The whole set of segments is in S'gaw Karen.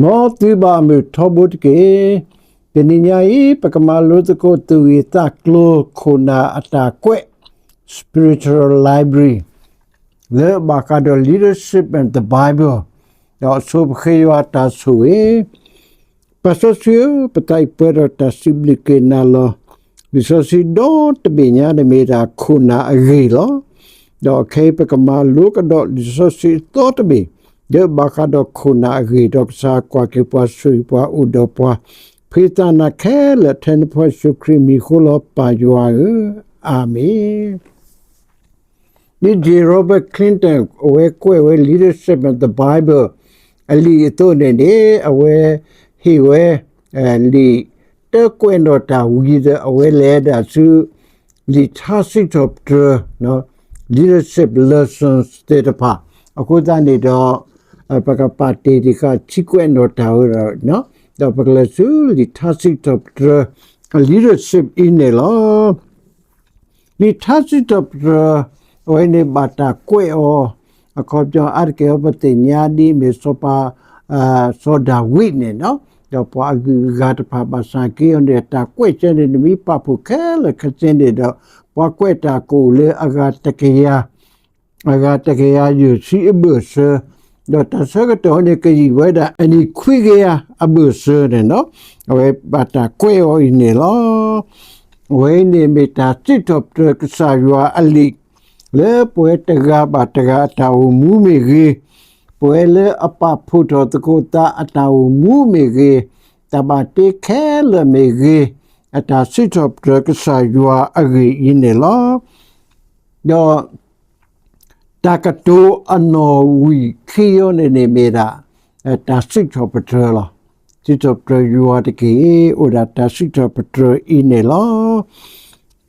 မ်သုဘၣ်မုာ်ထီဘိတက့ၢ်. တနံၤညါအံၤ ပကမၤလိသကိးသူၣ်ဂ့ၢ်သးကျိၤခိၣ်နၢ်အတၢ်ကွဲး spiritual library လၢဘၣ်ဃးဒီး leadership and the Bible ဒီးအဆိပဃ့ယွၤတၢ်ဆိၣ်ဂ့ၤ ပၢ်စီဆှံဧၢ, ပသးအံၤပှဲၤဒီးတၢ်စံးဘျုးက့ၤနၤလီၤ. လံာ်စီဆှံဒီတဘ့ၣ်ညါန့ၣ်မ့ၢ်ဒၣ်ခိၣ်နၢ်အဂ့ၢ်လီၤ. ဒီးခဲအံၤပကမၤလိကဒီးလံာ်စီဆှံအသီတဘ့ၣ်, ဒီးဘၣ်ဃးဒီးခိၣ်နၢ်အဂ့ၢ်ဒီးကစၢ်ကွၢ်က့ၤပှၤဆိၣ်ဂ့ၤပှၤအိၣ်ဒီးပှၤ, ဖှံသးနၤခဲလၢာ်ထဲနဖိယ့ၣ်ၡူးခရံာ်မံၤဃိလီၤ ပၢ်ယွၤဧၢ, အၤမ့ၣ်. ဒ် J Robert Clinton အဝဲကွဲးဝဲ Leadership and the Bible အလံာ်အသိးန့ၣ်န့ၣ် အဝဲဟ့ၣ်ဝဲ လံာ်တၢကွဲးနီၣ်တၢ်ဝံၤဒီး အဝဲလဲၤဒၣ်ဆူ လံာ်ထါစံးထီၣ်ပတြၢၤ leadership lessons သ့ၣ်တဖၣ်, အဃိသတးန့ၣ်ဒီး ပကပာ်တ့ၢ်တံၢ်ဃာ်ဆံကွဲးနီၣ်တၢ်ဝဲဒီး ဒီးပကလဲၤဆူလံာ်ထါစံးထီၣ်ပတြၢၤ leadership အံၤန့ၣ်လီၤ. လံာ်ထါစံးထီၣ်ပတြၢၤ အဝဲန့ၣ်ဘၣ်တၢ်ကွဲးအီၤ, အခီပညီအါတက့ၢ်အီၤ ပသ့ၣ်ညါဒ်အမ့ၢ်စီၤပၤ စီၤဒၤဝံးန့ၣ်လီၤ. ဒီးပှၤအဂုၤအဂၤတဖၣ်ဘၣ်ဆၣ်က့အီၤန့ၣ် တၢ်ကွဲးစဲန့ၣ် နမ့ၢ်ပာ်ဖှိၣ်ခဲလၢာ်ခဲဆ့န့ၣ်ဒီး ပှၤကွဲးတၢ်ကအိၣ်လၢအဂၤတကယၤ အဂၤတကယၤယဲၢ်ဆံအဘၢၣ်စၢၤ, ဒီးတၢ်ဆၢကတီၢ်န့ၣ် ကယံာ်ဝဲဒၣ်အနံၣ်ခွံကယၤအဘၢၣ်စၢၤန့ၣ်လီၤ. အဝဲဘၣ်တၢ်ကွဲးအီၤအံၤန့ၣ်လီၤ. အဝဲအံၤန့ၣ်မ့ၢ်တၢ်စံးထီၣ်ပတြၢၤကစၢ်ယွၤအလံာ် လၢပဝဲတဂၤဘၣ်တဂၤအတၢ်အိၣ်မူမ့ၢ်ဂ့ၤ, ပဝဲလၢအပာ်ဖှိၣ်ထီၣ်သကိးသးအတၢ်အိၣ်မူမ့ၢ်ဂ့ၤ, တၢ်ဘၣ်တ့ခဲလၢာ်မ့ၢ်ဂ့ၤ, အတၢ်စံးထီၣ်ပတြၢၤကစၢ်ယွၤအဂ့ၢ်အံၤန့ၣ်လီၤ. ဒီး တၢ်ကတိၤအနီၣ်ဝံာ်ခံအံၤန့ၣ်န့ၣ်မ့ၢ်ဒၣ် တၢ်စံးထီၣ်ပတြၢၤလီၤ. စံးထီၣ်ပတြၢၤယွၤတက့ၢ်, အိၣ်ဒၣ်တၢ်စံးထီၣ်ပတြၢၤအံၤန့ၣ်လီၤ.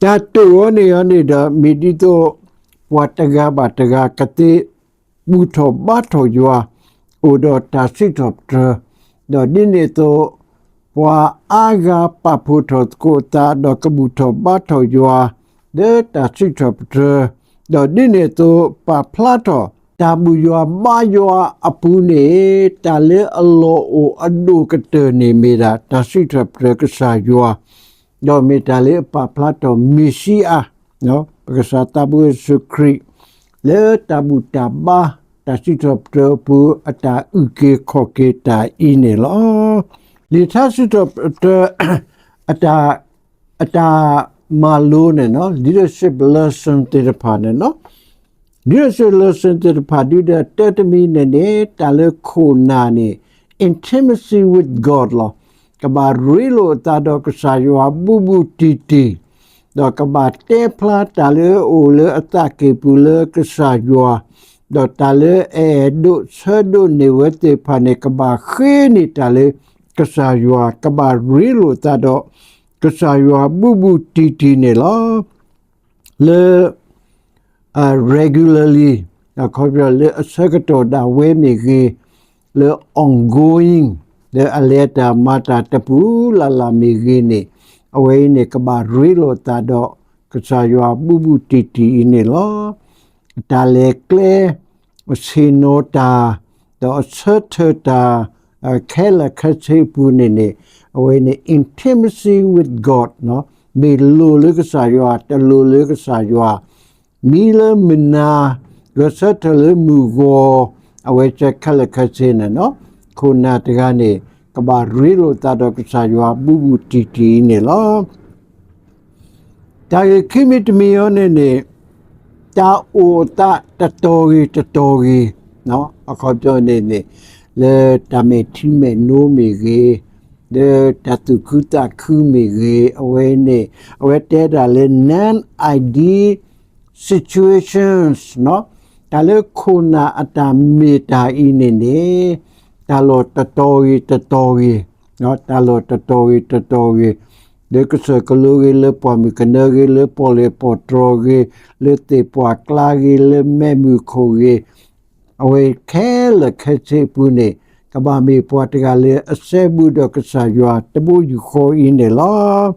တၢ်တိာ်အီၤန့ၣ်အီၤန့ၣ်ဒီး မ့ၢ်ဒ်သိး ပှၤတဂၤဘၣ်တဂၤကသ့ ဘူၣ်ထီၣ်ဘါထီၣ်ယွၤ အိၣ်ဒီးတၢ်စံးထီၣ်ပတြၢၤ, ဒီးဒ်န့ၣ်အသိး ပှၤအါဂၤပာ်ဖှိၣ်ထီၣ်သကိးအသး ဒီးကဘူၣ်ထီၣ်ဘါထီၣ်ယွၤ လၢတၢ်စံးထီၣ်ပတြၢၤ, ဒီးဒ်န့ၣ်အသိး ပာ်ဖျါထီၣ် တၢ်ဘူၣ်ယွၤဘါယွၤအပူၤန့ၣ် တၢ်လၢအလီၢ်အိၣ်အဒိၣ်ကတၢၢ်န့ၣ်မ့ၢ်ဒၣ် တၢ်စံးထီၣ်ပတြၢၤကစၢ်ယွၤ, ဒီးမ့ၢ်တၢ်လၢအပာ်ဖျါထီၣ်မ့ၣ်ၡံအၤ ပကစၢ်သးဘိယ့ၣ်ၡူးခရံာ် လၢတၢ်ဘူၣ်တၢ်ဘါ တၢ်စံးထီၣ်ပတြၢၤအပူၤ အတၢ်အုၣ်က့ၤခီၣ်က့ၤတၢ်အံၤန့ၣ်လီၤ. လံာ်ထါစံးထီၣ်ပတြၢၤ အတၢ် အတၢ်မၤလိန့ၣ်လီၤ leadership lesson သ့ၣ်တဖၣ်န့ၣ်လီၤ. leadership lesson သ့ၣ်တဖၣ်ဒုဒီးတၢတမံၤန့ၣ်န့ၣ် တၢ်လၢခိၣ်နၢ်န့ၣ် intimacy with God လီၤ. ကဘၣ်ရ့လိာ်အသးဒီးကစၢ်ယွၤဘူးဘူးတံၢ်တံၢ်, ဒီးကဘၣ်တဲဖျါတၢ်လၢအအိၣ်လၢအသးကံၢ်ပူၤလၢကစၢ်ယွၤ, ဒီးတၢ်လၢအအဲၣ်ဒိးဆၢဒိးန့ၢ်ဝဲသ့ၣ်တဖၣ်န့ၣ် ကဘၣ်ဃ့န့ၢ်တၢ်လၢကစၢ်ယွၤ, ကဘၣ်ရ့လိာ်သးဒီးကစၢ်ယွၤဘူးဘူးတံၢ်တံၢ်န့ၣ်လီၤ. လၢ regularly အခီပညီလၢအဆၢကတီၢ်ဒၣ်ဝဲမ့ၢ်ဂ့ၤ, လၢ ongoing လၢအလဲၤတၢ်မၤတၢ်တပူၤလၢ်လၢ်မ့ၢ်ဂ့ၤန့ၣ်, အဝဲအံၤန့ၣ် ကဘၣ်ရ့လိာ်သးဒီးကစၢ်ယွၤဘူးဘူးတံၢ်တံၢ်အံၤန့ၣ်လီၤ. တၢ်လဲၤကျဲ အဆ့ၣ်နီၤတၢ် ဒီးအဆၢထၢၣ်တၢ် ခဲလၢာ်ခဲဆ့အပူၤန့ၣ်န့ၣ်, အဝဲန့ၣ် intimacy with God မ့ၢ်လိာ်လၢကစၢ်ယွၤ တလိာ်လၢကစၢ်ယွၤ, မံလၢမုၢ်နၤ ဂဲၤဆၢထၢၣ်လၢမုၢ်ဂီၤ, အဝဲစဲခဲလၢာ်ခဲဆ့န့ၣ်လီၤ. ခိၣ်နၢ်တဂၤန့ၣ် ကဘၣ်ရ့လိာ်သးဒီးကစၢ်ယွၤဘူးဘူးတံၢ်တံၢ်အံၤန့ၣ်လီၤ. တၢ်ဂ့ၢ်ခံမံၤတမံၤအံၤန့ၣ်န့ၣ်, တၢ်အိၣ်အသးတတီၤဂ့ၤတတီၤဂ့ၤ, အခီပညီန့ၣ်န့ၣ်, လၢတၢ်မဲာ်ထံမဲာ်နိမ့ၢ်ဂ့ၤ, လၢတၢ်သူၣ်ခုသးခုမ့ၢ်ဂ့ၤ, အဝဲန့ၣ် အဝဲတဲဒၣ်လၢ non-ideal situations တၢ်လၢခိၣ်နၢ်အတၢ်မ့ၢ်တၢ်အံၤန့ၣ်န့ၣ်, တၢ်လီၢ်တတီၤဂ့ၤတတီၤဂ့ၤ, တၢ်လီၢ်တတီၤဂ့ၤတတီၤဂ့ၤ, လၢကစၢၢ်ကလိဂ့ၤ, လၢပှၢ်မုၢ်ကနၢဂ့ၤ, လၢပီၣ်လဲၣ်ပီၣ်တြီၤဂ့ၤ, လၢသ့ၣ်ပှၢ်ကျါဂ့ၤ, လၢမဲးမုၢ်ခိၣ်ဂ့ၤ, အဝဲခဲလၢာ်ခဲဆ့အပူၤန့ၣ်, ကဘၣ်မ့ၢ်ပှၤတဂၤလၢအစဲဘူးဒီးကစၢ်ယွၤတဘိယူၢ်ဃီအံၤန့ၣ်လီၤ.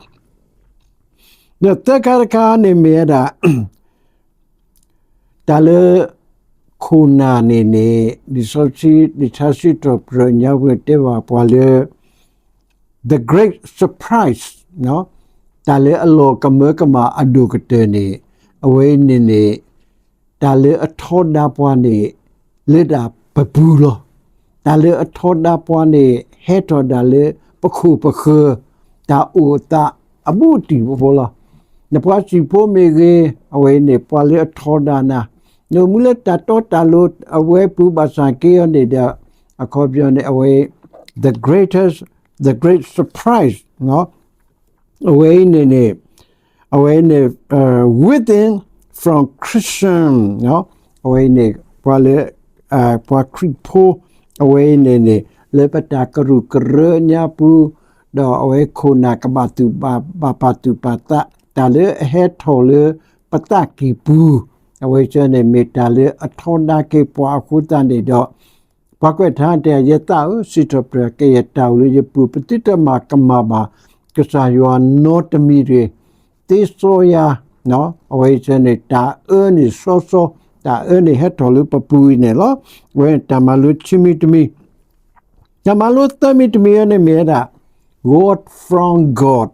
ဒီးသၢခါတခါန့ၣ်မ့ၢ်ဝဲဒၣ် တၢ်လၢ ခိၣ်နၢ်အတၢ်မ့ၢ်တၢ်အံၤန့ၣ်န့ၣ်, ခိၣ်နၢ်န့ၣ်န့ၣ် လံာ်စီဆှံ လံာ်ထါစံးထီၣ်ပတြၢၤညါပူၤတဲဘၣ်ပှၤလၢ the great surprise တၢ်လၢအလီၤကမၢကမၣ်အဒိၣ်ကတၢၢ်န့ၣ် အဝဲအံၤန့ၣ်န့ၣ် တၢ်လၢအထီဒါပှၤန့ၣ် လၢတၢ်ပပူၤလီၤ. တၢ်လၢအထီဒါပှၤန့ၣ် ဟဲထီၣ်ဒၣ်လၢပခိၣ်ပဃၢၤ တၢ်အိၣ်အသးအဘူးအတံၢ်ဖိလီၤ. နပှၤစံၣ်ဖိမ့ၢ်ဂ့ၤ, အဝဲအံၤန့ၣ် ပှၤလၢအထီဒါနၤ, နအိၣ်မူလၢတၢ်တီတၢ်လိၤအဝဲပူၤဘၣ်ဆၣ်က့အီၤန့ၣ်ဒီး အခီပညီန့ၣ် အဝဲ the greatest, the great surprise အဝဲအံၤန့ၣ်န့ၣ် အဝဲအံၤန့ၣ် within from Christian အဝဲအံၤန့ၣ် ပှၤလၢ ပှၤခရံာ်ဖိ အဝဲအံၤန့ၣ်န့ၣ် လၢပတၢ်ကရူၢ်ကရၢညါပူၤ ဒီးအဝဲခိၣ်နၢ်ကဘၣ်သူၣ်ဘၣ်ပာ်သူၣ်ပာ်သး တၢ်လၢအဟဲထီၣ်လၢပသးကံၢ်ပူၤ အဝဲအံၤန့ၣ်မ့ၢ်တၢ်လၢအထီဒါက့ၤပှၤအဃိသတးန့ၣ်ဒီး ပှၤကွဲးထါတဲ ယသးဧၢ, စံးထီၣ်ပတြၢၤက့ၤယတၢ်အိၣ်လၢယပူၤ, ပသုတမၤကမၣ်ဘၣ် ကစၢ်ယွၤနီတမံၤတဂ့ၤ, သ့စီယၤ, အဝဲအံၤန့ၣ် တၢ်အၢန့ၣ်စီစီ, တၢ်အၢန့ၣ်ဟဲထီၣ်လၢပပူၤအံၤန့ၣ်လီၤ. အဝဲတၢ်မၤလိခံမံၤတမံၤ တၢ်မၤလိသၢမံၤတမံၤအံၤန့ၣ်မ့ၢ်ဝဲဒၣ် Word from God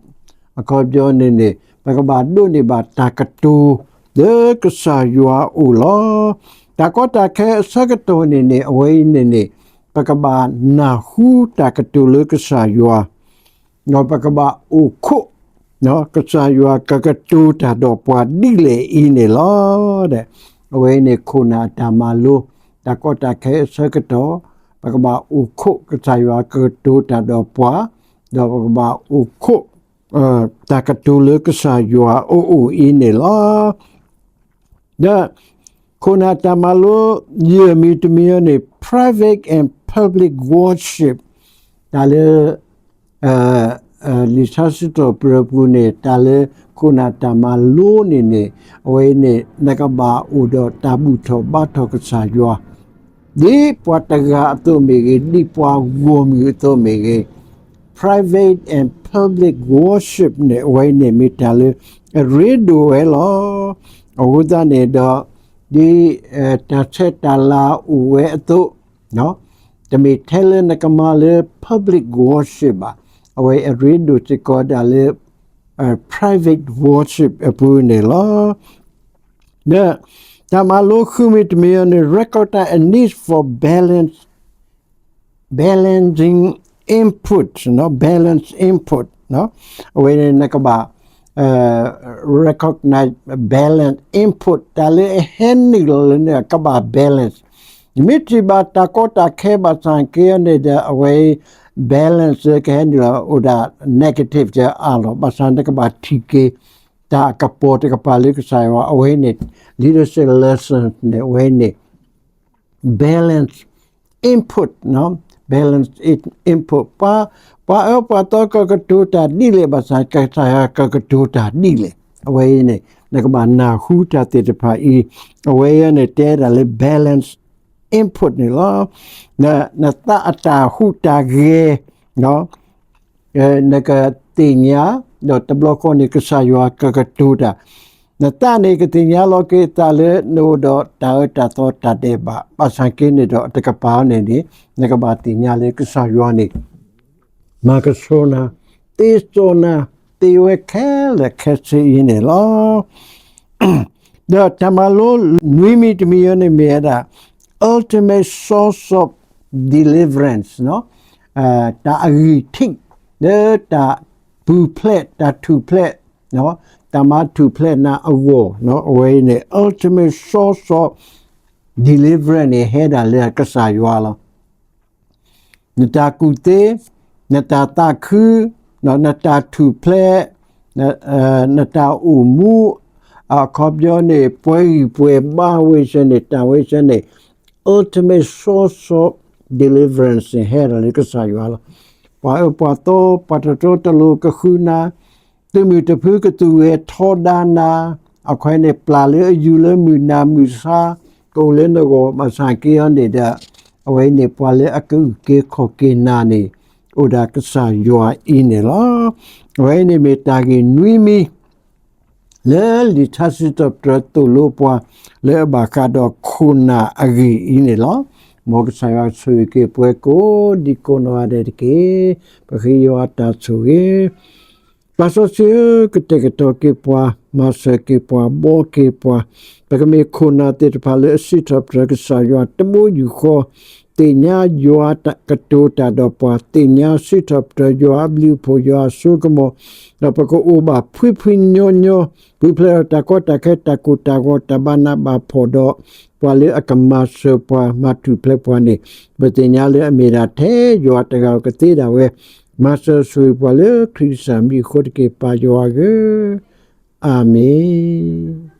အခီပညီန့ၣ်န့ၣ် ပကဘၣ်ဒိးန့ၢ်ဘၣ်တၢ်ကတိၤလၢကစၢ်ယွၤအအိၣ်လီၤ. တၢ်ကီတၢ်ခဲအဆၢကတီၢ်န့ၣ်န့ၣ် အဝဲအံၤန့ၣ်န့ၣ် ပကဘၣ်နၢ်ဟူတၢ်ကတိၤလၢကစၢ်ယွၤ ဒီးပကဘၣ်အိၣ်ခိး ကစၢ်ယွၤကကတိၤတၢ်ဒီးပှၤဒ်လဲၣ်အံၤန့ၣ်လီၤ. အဝဲအံၤန့ၣ်ခိၣ်နၢ်အတၢ်မၤလိ တၢ်ကီတၢ်ခဲအဆၢကတီၢ် ပကဘၣ်အိၣ်ခိးကစၢ်ယွၤကကတိၤတၢ်ဒီးပှၤ, ဒီးပကဘၣ်အိၣ်ခိး တၢ်ကတိၤလၢကစၢ်ယွၤအအိၣ်အံၤန့ၣ်လီၤ. ဒီးခိၣ်နၢ်တၢ်မၤလိ ယဲၢ်မံၤတမံၤအံၤန့ၣ် private and public worship တၢ်လၢ လံာ်ထါစံးထီၣ်ပတြၢၤပူၤန့ၣ် တၢ်လၢခိၣ်နၢ်တၢ်မၤလိန့ၣ်န့ၣ် အဝဲအံၤန့ၣ် နကဘၣ်အိၣ်ဒီးတၢ်ဘူၣ်ထီၣ်ဘါထီၣ်ကစၢ်ယွၤ ဒ်ပှၤတဂၤအသိးမ့ၢ်ဂ့ၤ, ဒ်ပှၤဂီၢ်မုၢ်အသိးမ့ၢ်ဂ့ၤ, private and public worship န့ၣ် အဝဲအံၤန့ၣ်မ့ၢ်တၢ်လၢအရ့ဒိၣ်ဝဲလီၤ. အဃိသတးန့ၣ်ဒီး ဒ်တၢ်ဆဲးတၢ်လၤအိၣ်ဝဲအသိး တမ့ၢ်ထဲလၢနကမၤလၢ public worship ဘၣ်, အဝဲအရ့ဒိၣ်စ့ၢ်ကီးဒၣ်လၢ private worship အပူၤန့ၣ်လီၤ. ဒီးတၢ်မၤလိဃုမံၤတမံၤအံၤန့ၣ် recognize a need for balance, balancing input, balance input အဝဲန့ၣ်နကဘၣ် recognize balance input တၢ်လၢအဟဲနုာ်လီၤလၢန့ၣ် ကဘၣ် balance နမ့ၢ်ထံၣ်ဘၣ်တၢ်ကီတၢ်ခဲဘၣ်ဆၣ်က့အံၤန့ၣ်ဒီး အဝဲ balance ကဟဲနုာ်လီၤအိၣ်ဒၣ် negative ကဲအါလီၤ. ဘၣ်ဆၣ်နကဘၣ်ထံၣ်က့ၤ တၢ်အကပီၤတကပၤလၢကစၢ်ယွၤ အဝဲန့ၣ် leadership lesson န့ၣ် အဝဲန့ၣ် balance input, balance input ပှၤအၢပှၤသီကကတိၤတၢ်ဒ်လဲၣ် ဘၣ်ဆၣ်ကစၢ်ယွၤကကတိၤတၢ်ဒ်လဲၣ်. အဝဲအံၤန့ၣ် နကဘၣ်နၢ်ဟူတၢ်သ့ၣ်တဖၣ်အံၤ အဝဲအံၤန့ၣ်တဲဒၣ်လၢ balance input န့ၣ်လီၤ. နသးအတၢ်ဟူးတၢ်ဂဲၤ နကသ့ၣ်ညါ ဒီးတဘျီဃီန့ၣ်ကစၢ်ယွၤကကတိၤတၢ် နသးန့ၣ်ကသ့ၣ်ညါလီၤက့ၤသးလၢနအိၣ်ဒီးတၢ်အၢတၢ်သီတၢ်ဒဲးဘး ဘၣ်ဆၣ်က့န့ၣ်ဒီးတကပၤန့ၣ်န့ၣ် နကဘၣ်သ့ၣ်ညါလၢကစၢ်ယွၤန့ၣ် မၤကဆှီနၤ, သ့စီနၤ, သ့ဝဲခဲလၢာ်ခဲဆ့အံၤန့ၣ်လီၤ. ဒီးတၢ်မၤလိနွံမံၤတမံၤအံၤန့ၣ်မ့ၢ်ဝဲဒၣ် ultimate source of deliverance တၢ်အဂံၢ်ထံး လၢတၢ်ပူၤဖျဲး တၢ်ထူၣ်ဖျဲး တၢ်မၤထူၣ်ဖျဲးနၤအဂီၢ် အဝဲအံၤန့ၣ် ultimate source of deliverance န့ၣ် ဟဲဒၣ်လၢကစၢ်ယွၤလီၤ. နတၢ်ကူၣ်သ့, နတၢ်သးခု, နတၢ်ထူၣ်ဖျဲး, နတၢ်အိၣ်မူ, အခီပညီန့ၣ် ပှဲၤဂံၢ်ပှဲၤဘါဝဲဆၢန့ၣ် တၢ်ဝဲဆၢန့ၣ် ultimate source of deliverance န့ၣ် ဟဲဒၣ်လၢကစၢ်ယွၤလီၤ. ပှၤအၢပှၤသီ ပှၤတတီတလိၤကဃုနၤ သုးမုၢ်တဖုကသူၣ်ဂဲၤထီဒါနၤ, အခဲအံၤန့ၣ် ပျၢ်လၢအယူၤလၢမုၢ်နၤမုၢ်ဆါ ကအိၣ်လၢနဂီၢ် ဘၣ်ဆၣ်က့အံၤန့ၣ်ဒီး အဝဲအံၤန့ၣ် ပှၤလၢအကအုၣ်က့ၤခီၣ်က့ၤနၤန့ၣ် အိၣ်ဒၣ်ကစၢ်ယွၤအံၤန့ၣ်လီၤ. အဝဲအံၤန့ၣ်မ့ၢ်တၢ်ဂ့ၢ်နွံမံၤ ultimate source of deliverance လၢလံာ်ထါစံးထီၣ်ပတြၢၤသိၣ်လိပှၤ လၢအဘၣ်ဃးဒီးခိၣ်နၢ်အဂ့ၢ်အံၤန့ၣ်လီၤ. မ်ကစၢ်ယွၤဆိၣ်ဂ့ၤက့ၤပှၤကိးဒံကိးနီၢ်ဂၤဒဲးတက့ၢ်. ပၢ်စီဆှံဧၢ, ကတဲာ်ကတီၤက့ၤပှၤ, မၤစၢၤက့ၤပှၤ, ဘှီက့ၤပှၤ, ပကမ့ၢ်ခိၣ်နၢ်သ့ၣ်တဖၣ်လၢအစံးထီၣ်ပတြၢၤကစၢ်ယွၤတဘိယူၢ်ဃီ, သ့ၣ်ညါယွၤကတိၤတၢ်ဒီးပှၤ, သ့ၣ်ညါစံးထီၣ်ပတြၢၤယွၤအဘျုးအဖှိၣ် ယွၤအစိကမီၤ, ဒီးပကအိၣ်ဘၣ်ဖှံဖှံညီညီ, ပူၤဖျဲးဒီးတၢ်ကီတၢ်ခဲ တၢ်ကိၢ်တၢ်ဂီၤ တၢ်ဘၣ်နးဘၣ်ဖှီၣ်ဒီး ပှၤလၢအကမၤစၢၤပှၤ မၤထူၣ်ဖျဲးပှၤန့ၣ်, ပသ့ၣ်ညါလၢအမ့ၢ်ဒၣ်ထဲယွၤတဂၤဧိၤကသ့ဒၣ်ဝဲ, မၤစၢၤဆိၣ်ဂ့ၤပှၤလၢခရံာ်ကစၢ်မံၤအဃိတက့ၢ် ပၢ်ယွၤဧၢ, အၤမ့ၣ်.